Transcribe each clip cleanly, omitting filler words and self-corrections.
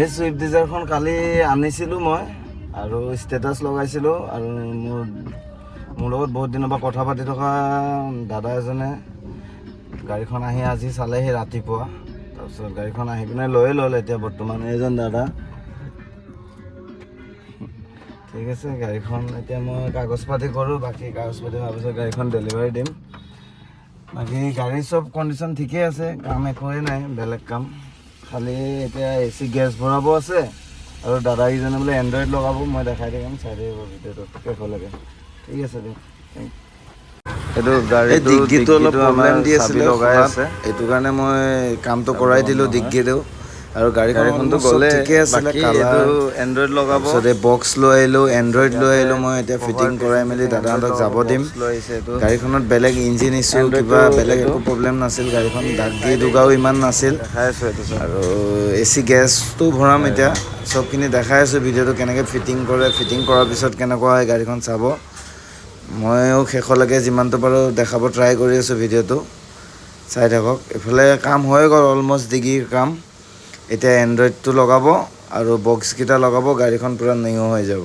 এই চুইফ্ট ডিজায়াৰখন কালি আনিছিলোঁ মই আৰু ষ্টেটাছ লগাইছিলোঁ আৰু মোৰ লগত বহুত দিনৰ পৰা কথা পাতি থকা দাদা এজনে গাড়ীখন আহি আজি চালেহি ৰাতিপুৱা। তাৰপিছত গাড়ীখন আহি পিনে লৈয়ে ল'লে। এতিয়া বৰ্তমান এইজন দাদা। ঠিক আছে, গাড়ীখন এতিয়া মই কাগজ পাতি কৰোঁ। বাকী কাগজ পাতি হোৱাৰ পিছত গাড়ীখন ডেলিভাৰী দিম। বাকী গাড়ীৰ চব কণ্ডিশ্যন ঠিকেই আছে, কাম একোৱেই নাই বেলেগ কাম। খালি এতিয়া এ চি গেছ ভৰাব আছে আৰু দাদাকেইজনে বোলে এণ্ড্ৰইড লগাব। মই দেখাই থাকিম, চাই থাকিব ভিডিঅ'টো শেষলৈকে। ঠিক আছে দিয়ক, thank. এইটো এই গাড়ীটো ডিগ্গিটো অলপ ডিগ্গিটো আমাৰ প্ৰব্লেম দি চাবি আছিলে লগাই খোলাত। আছে। এইটো কাৰণে মই কামটো কৰাই দিলোঁ ডিগ্গিটো আৰু গাড়ীখন গাড়ীখনতো অলমষ্ট চব গ'লে ঠিকে আছিলে। বাকী কালাৰ এইটো এণ্ড্ৰইড লগাব। তাৰপিছত এই বক্স লৈ আহিলোঁ, এণ্ড্ৰইড লৈ ইয়াতে আহিলোঁ। মই এতিয়া ফিটিং কভাৰ কৰাই মেলি পিচিবি দাদাহঁতক এণ্ড্ৰইড যাব লগাব, দিম। বক্স লৈ আহিছে এইটো। গাড়ীখনত বেলেগ ইঞ্জিন ইছ্যু এণ্ড্ৰইডটো কিবা বেলেগ এইটো। একো প্ৰব্লেম নাছিল। গাড়ীখন দাগি দুগাও ইমান নাছিল। দেখাই আছোঁ এইটো চব। আৰু এ চি গেছটো ভৰাম। এতিয়া চবখিনি দেখাই আছোঁ ভিডিঅ'টো, কেনেকৈ ফিটিং কৰে, ফিটিং কৰাৰ পিছত কেনেকুৱা হয় গাড়ীখন চাব। ময়ো শেষলৈকে যিমানটো পাৰোঁ দেখাব ট্ৰাই কৰি আছোঁ। ভিডিঅ'টো চাই থাকক। এইফালে কাম হৈ গ'ল অলমষ্ট, ডিগিৰ কাম। এতিয়া এণ্ড্ৰইডটো লগাব আৰু বক্সকেইটা লগাব, গাড়ীখন পূৰা নিউ হৈ যাব।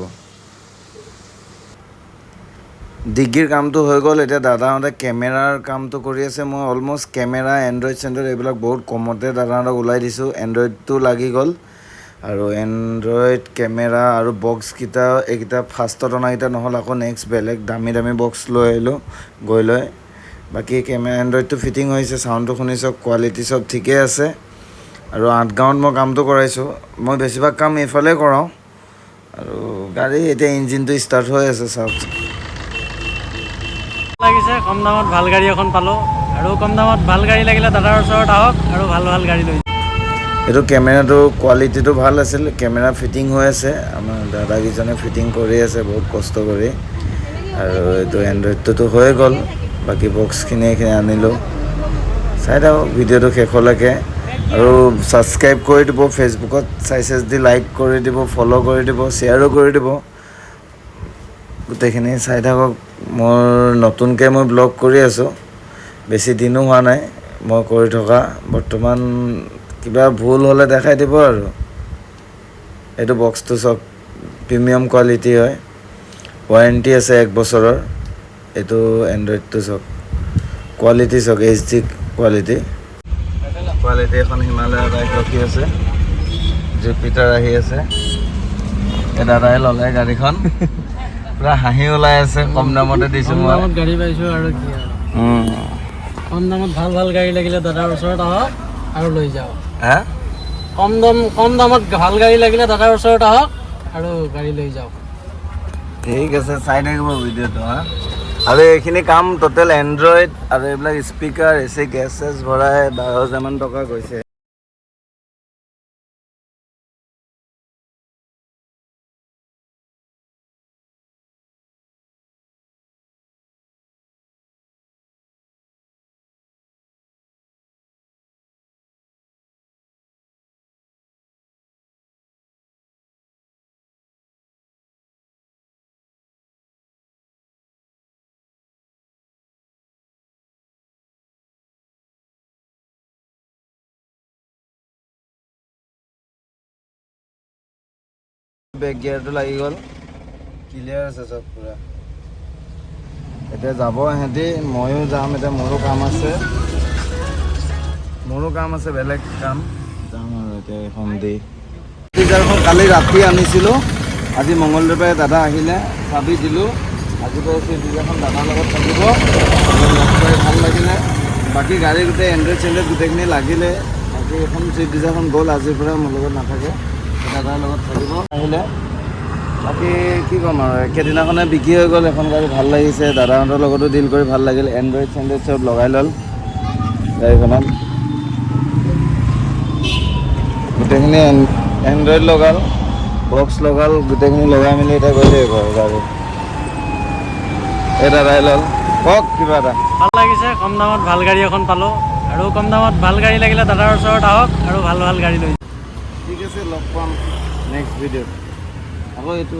ডিগ্গিৰ কামটো হৈ গ'ল। এতিয়া দাদাহঁতে কেমেৰাৰ কামটো কৰি আছে। মই অলমষ্ট কেমেৰা, এণ্ড্ৰইড চেণ্ড্ৰইড এইবিলাক বহুত কমতে দাদাহঁতক ওলাই দিছোঁ। এণ্ড্ৰইডটো লাগি গ'ল আৰু এণ্ড্ৰইড, কেমেৰা আৰু বক্সকেইটা, এইকেইটা ফাৰ্ষ্টত অনাকেইটা নহ'ল। আকৌ নেক্সট বেলেগ দামী দামী বক্স লৈ আহিলোঁ গৈ লৈ। বাকী কেমেৰা, এণ্ড্ৰইডটো ফিটিং হৈছে। চাউণ্ডটো শুনি চাওক, কোৱালিটি চব ঠিকেই আছে। আৰু আঠগাঁৱত মই কামটো কৰাইছোঁ। মই বেছিভাগ কাম এইফালে কৰাওঁ। আৰু গাড়ী এতিয়া ইঞ্জিনটো ষ্টাৰ্ট হৈ আছে, চাওক। লাগিছে, কম দামত ভাল গাড়ী এখন পালোঁ। আৰু কম দামত ভাল গাড়ী লাগিলে দাদাৰ ওচৰত আহক আৰু ভাল ভাল গাড়ী লৈ। এইটো কেমেৰাটো কোৱালিটিটো ভাল আছিল। কেমেৰা ফিটিং হৈ আছে। আমাৰ দাদাকেইজনে ফিটিং কৰি আছে বহুত কষ্ট কৰি। আৰু এইটো এণ্ড্ৰইডটোতো হৈয়ে গ'ল। বাকী বক্সখিনি এইখিনি আনিলোঁ। চাই থাকক ভিডিঅ'টো শেষলৈকে আৰু ছাবস্ক্ৰাইব কৰি দিব। ফেচবুকত চাইছে যদি লাইক কৰি দিব, ফ'ল' কৰি দিব, শ্বেয়াৰো কৰি দিব। গোটেইখিনি চাই থাকক। মোৰ নতুনকৈ মই ব্লগ কৰি আছোঁ, বেছি দিনো হোৱা নাই মই কৰি থকা বৰ্তমান। কিবা ভুল হ'লে দেখাই দিব। আৰু এইটো বক্সটো চব প্ৰিমিয়াম কোৱালিটি হয়, ৱাৰেণ্টি আছে এক বছৰৰ। এইটো এণ্ড্ৰইডটো চাওক, কোৱালিটি চাওক, এইচডি কোৱালিটি। কোৱালিটি। এখন হিমালয় বাইক ৰখি আছে, জুপিটাৰ আহি আছে। এই দাদাই ল'লে গাড়ীখন, পুৰা হাঁহি ওলাই আছে। কম দামতে দিছোঁ কম মই। দামত গাড়ী পাইছোঁ আৰু কি আৰু। কম দামত ভাল ভাল গাড়ী লাগিলে দাদাৰ ওচৰত আহক আৰু লৈ যাওক। হা। কম দামত ভাল গাড়ী লাগিলে দাদাৰ ওচৰত আহক আৰু গাড়ী লৈ যাওক। ঠিক আছে, চাই থাকিব ভিডিঅ'টো। হা, আৰু এইখিনি কাম টোটেল এণ্ড্ৰইড আৰু এইবিলাক স্পীকাৰ, এ চি, গেছ চেছ ভৰাই 12,000মান টকা গৈছে। বেক গিয়াৰটো লাগি গ'ল, ক্লিয়াৰ আছে চব পুৰা। এতিয়া যাব ইহঁতি, ময়ো যাম। এতিয়া মোৰো কাম আছে, মোৰো কাম আছে, বেলেগ কাম। যাম আৰু এতিয়া এইখন দি। ডিজায়াৰখন কালি ৰাতি আনিছিলোঁ। আজি মঙলদৈৰ পৰা দাদা আহিলে, চাবি দিলোঁ। আজি পৰা সেই ডিজায়াৰখন দাদাৰ লগত থাকিব। লগ পাই ভাল লাগিলে। বাকী গাড়ী গোটেই এণ্ড্ৰইড চেণ্ড্ৰইড গোটেইখিনি লাগিলে। বাকী এখন চুইফ্ট ডিজায়াৰখন গ'ল, আজিৰ পৰা মোৰ লগত নাথাকে, দাদাৰ লগত থাকিব আহিলে। বাকী কি ক'ম আৰু, একেদিনাখনে বিক্ৰী হৈ গ'ল এখন গাড়ী। ভাল লাগিছে, দাদাহঁতৰ লগতো ডিল কৰি ভাল লাগিল। এণ্ড্ৰইড চেণ্ড্ৰইড চব লগাই ল'ল গাড়ীখনত, গোটেইখিনি এণ্ড্ৰইড লগাল, বক্স লগাল, গোটেইখিনি লগাই মেলি এতিয়া গৈ থাকিব আৰু গাড়ী। এই দাদাই ল'ল, কওক কিবা এটা। ভাল লাগিছে, কম দামত ভাল গাড়ী এখন পালোঁ। আৰু কম দামত ভাল গাড়ী লাগিলে দাদাৰ ওচৰত আহক আৰু ভাল ভাল গাড়ী লৈ। ঠিক আছে, লগ পাম নেক্সট ভিডিঅ'ত আকৌ। এইটো